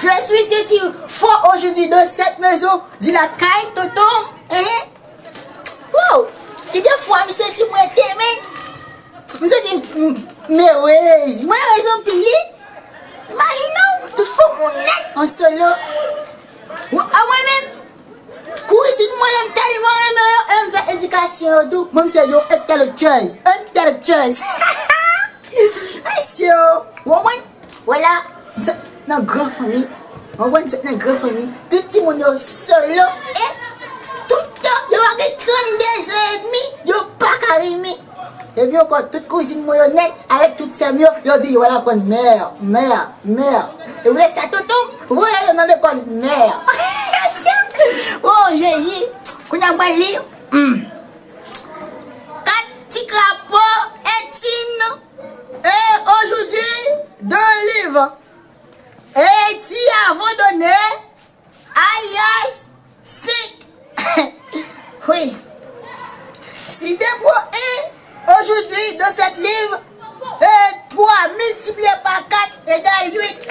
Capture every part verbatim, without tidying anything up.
Je suis senti fort aujourd'hui dans cette maison. Di lakay, tonton. Hein? Wow! Ki de fwa m senti mwen te men. M soti m, m erez. Mwen erez anpil wi. Imajine w, tout fanm ou nèt an solo. Mwen, a mwen menm, kouzin mwen yo, m tèlman renmen yo, e m fè edikasyon yo tou. Mwen, m se yon entèlektyèz. Entèlektyèz. Mesye yo, w konprann? Vwala, m sot nan gran fanmi. Mwen konn sot nan gran fanmi. Tout timoun yo solo. E tout tan, yo pa gen trannde zan edmi, yo pa ka ri mi. Epi ankò, tout kouzin mwen yo nèt, avèk tout sè m yo, yo di yo al aprann mè, mè, mè. E w lè sa, tonton, voye yo nan lekòl mè. Oh, Jezi, kounye a m pral li. Hmm. Kat ti krapo, etchin. Et aujourd'hui, dans le livre, Eti abandonné, alias sink. Oui. Si deux pour un aujourd'hui dans cette livre, et trois multiplié par quatre égale huit.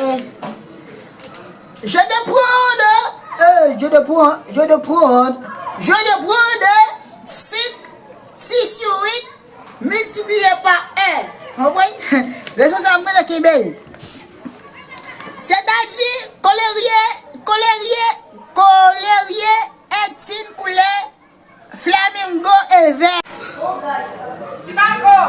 Je te prends, euh, je te prends, je te prends, je te prends cinq, six sur huit, miltipliye pa en. Konprann? Leson sa a, m gentan kenbe l. Sètadi, kolerye, kolerye, kolerye est une couleur flamingo et vert. Ti Mako!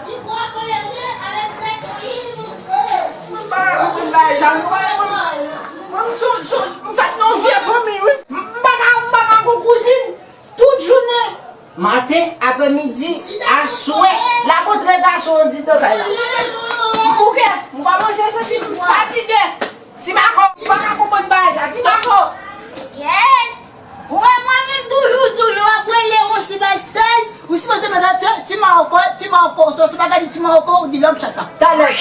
Ti vwa kolerye avèk sèt oliv. Mwen pa ka konprann bagay sa, mwen pa ka konprann. Mwen, m sou, sou, m fèt nan yon vye fanmi, wi. M, m pa ka, m pa ka gon kouzin. Tout jounen, maten, apremidi, aswè, l ap antre gason anndidan kay la. M bouke, m kòmanse santi m fatige. Ti Mako, m pa ka konprann bagay sa. Ti Mako! Kèt! Ou wè mwen menm toujou di w, lè w ap rele yon sibèstèz, ou sipoze mete ti, ti Mako, ti Mako, so, se pa gade ti Mako, ou di lòm chata. Talè,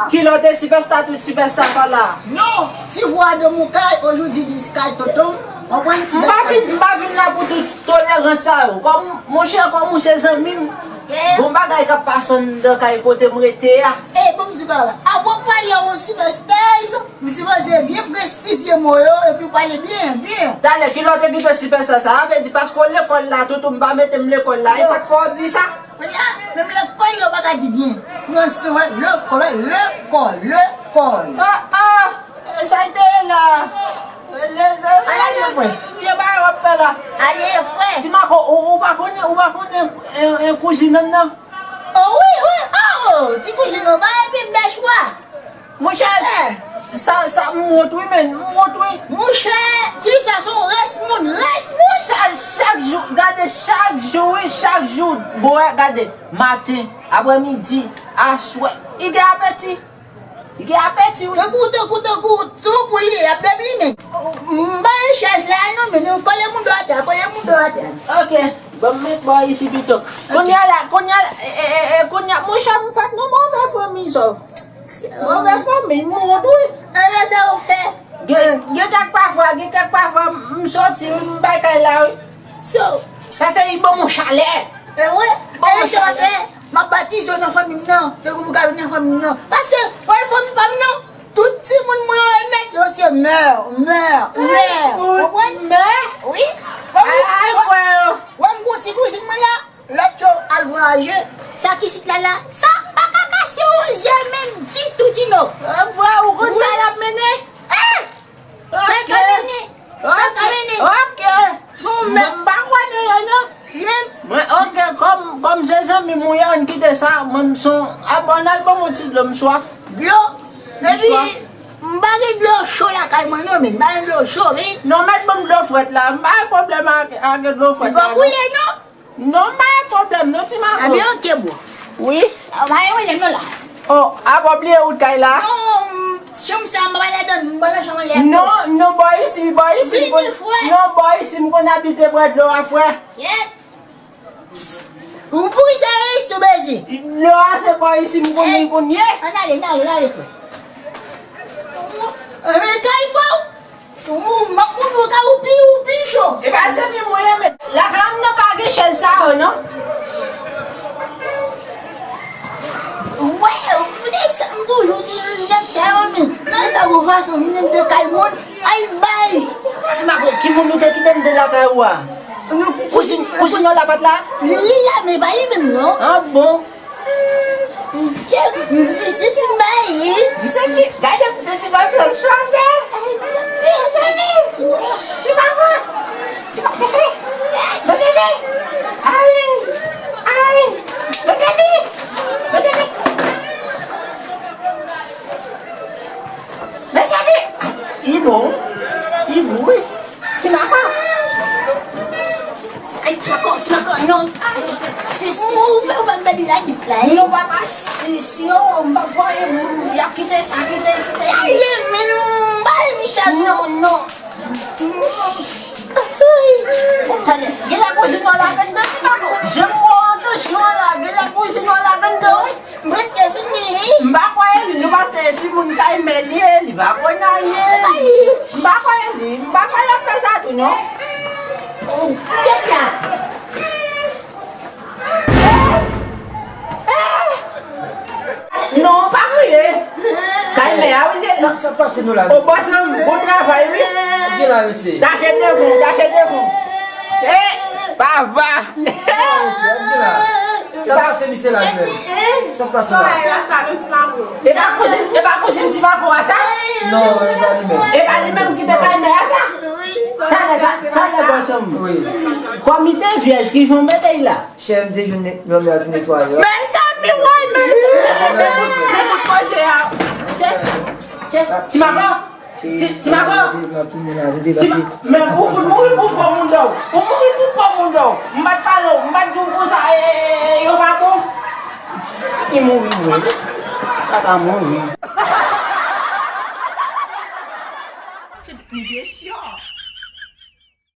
kilè w te sibèsta tout sibèsta sa la? Non, ti vwa de mon kay, ojou di dis kay tonton. Konprann ti bagay. M pa vin, m pa vin la pou tout tolerans sa yo. Kòm, monchè, kòm ou se zanmi m, gon bagay k ap pase anndan kay kote m rete a. E, bon, m di bagay la. Avan w pale yon sibèstèz, ou sipoze byen prestijye mo yo, epi w pale byen, byen. Talè, kilè w te kite sibèstèz sa? Sa vle di paske w lekòl la, toutou m pa mete m lekòl la. E sa k fè w di sa? Kounye a, menm lekòl yo pa ka di byen. Pran swen, lekòl, lekòl, lekòl. Ah, ah, e sa y te ye la. Le, le, ale, ale, frè. Vye bagay w ap fè la. Ale, frè. Ti Mako, ou, ou pa konnen, ou pa konnen, e, e, kouzin an nan? Oh, wi, wi, oh, oh, ti kouzin mwen, ba epi m bèch wa. Monchè, sa, sa, m wont wi, men, m wont wi. Monchè, ti sa se yon rès moun, rès moun. Chak, chak jou, gade, chak jou, wi, chak jou, bwè, gade, maten, apremidi, aswè, li gen apeti, li gen apeti, wi. Tankou, tankou, tankou, se yon poul li ye, y ap bèb li, men. M ba yon chèz la, non, men, kole mouda w atè, kole mouda w atè. Ok, bon, m met bò isi pito. Ok. Kounye a la, kounye a la, e, e, e, e, kounye a, monchè, m fèt nan move fanmi, sòf. Move fanmi, m wont wi. Alò sa ou fè? Gen, gen kèk pafwa, gen kèk pafwa, m soti wi, m bay kay la wi. So, sa se li ban m yon chalè. E wi, ban m yon chalè. M ap batize w nan fanmi m nan. Tankou pou ka vin nan fanmi m nan. Paske, wè fanmi pa m nan, tout timoun mwen yo nèt, yo se mè, mè, mè. Konprann? Mè? Wi. Ay, ay, frè yo. Wè m gon ti kouzin mwen la. Lòt yo al vwayaje, sa k isit la la, sa pa ka kase yon zye menm ditou, Tino. Vre, ou konn sa l ap mennen? Eh! Sa l ka mennen, sa l ka mennen. Ok. Se yon mèt. M pa kwè nan yo, non. Mwen, ok, kòm, kòm se zanmi m ou ye, ann kite sa, mwen, m se yon, a, bon, al ban m yon ti dlo, m swaf. Dlo? Epi, m pa gen dlo cho lakay mwen, non, men. M pa gen dlo cho, men. Non, mèt ban m dlo frèt la. M pa gen pwoblèm ak, ak dlo frèt la, non. Li pa boule, non? Non, pa gen pwoblèm, non, ti Mako. Ebyen, ok, bro. Wi. Ah, pa gen pwoblèm, non, la. Oh, a pa bliye wout kay la. Non, chanm sa, m pa pale adan, m pa nan chanm anlè. Non, non, bò isi, bò isi, m konn, non, bò isi, m konn abitye bwè dlo a, frè. Kèt. Ou pou ki sa e isi, ou bezi? Dlo a, se bò isi, m konn, m konn ye. Ann ale, ann ale, ann ale, frè. Ann ale, kay pa w. Ou, m ap montre w ka ou pi, ou pi cho. E pa se pi mwen ye, men lakay m nan pa gen chèz sa yo, non. Wè, ou de sa m toujou di, Mako, ki moun nou te kite anndan lakay ou a? Kouzin, kouzin ou la pa t la? Li la, men pa li menm non. Ah bon? Misye, misye, se ti mayi. Misye ti, gade misye ti bay François fè. Ti papa, ti papa, mesye, mesye, ay, ay, mesye, mesye. Mesye, li bon, li bon wi. Ti mako. Ay, ti mako, ti mako, non. Si, si. Ou fè, ou fè m pèdi la kis la, wi. Non, papa, si, si, oh, m pa voye moun, y ap kite sa, kite, kite. Ay, men, m pa renmen sa, non. Non, non. Tande, gen la kouzin ou la vennde, ti mako. Jan m wè w an tansyon an la, gen la kouzin ou la vennde, wi. M prèske fini, wi. M pa kwè li, non, paske e timoun kay mè li ye, li pa konn anyen. M pa kwè li, m pa kwè l ap fè sa tou, non. Kiyès sa? Non, pa kriye. Kay mè a, wi, se li. Sa, sa pase nou la, mesye? O, bòs an, bon travay, wi. Ap gen la, mesye. Tache devan, tache devan. Eh, papa. Ap gen la, mesye, ap gen la. Sa pase misye la, menm? Sa pase la? Sa sa, nou ti mako. E pa kouzin, e pa kouzin ti mako a sa? Non, e pa li menm. E pa li menm ki te kay mè a sa? Wi. Talè, ta-, talè, bòs an. Wi. Kòm li te vyèj, ki jan w mete l la? Chè, m te jwenn ne-, manmi a tou netwaye. Mezanmi, woy, mezanmi, men kout koze a. Tchè, tchè, ti mako, ti, ti mako. Ti ma-, men ou fout mouri pou po moun dò. Ou mouri pou po moun dò. M pa t pale w, m pa t di w konsa, e, e, e, yo pa bon. Li mouri, mouri. Papa mouri. Vye chyon.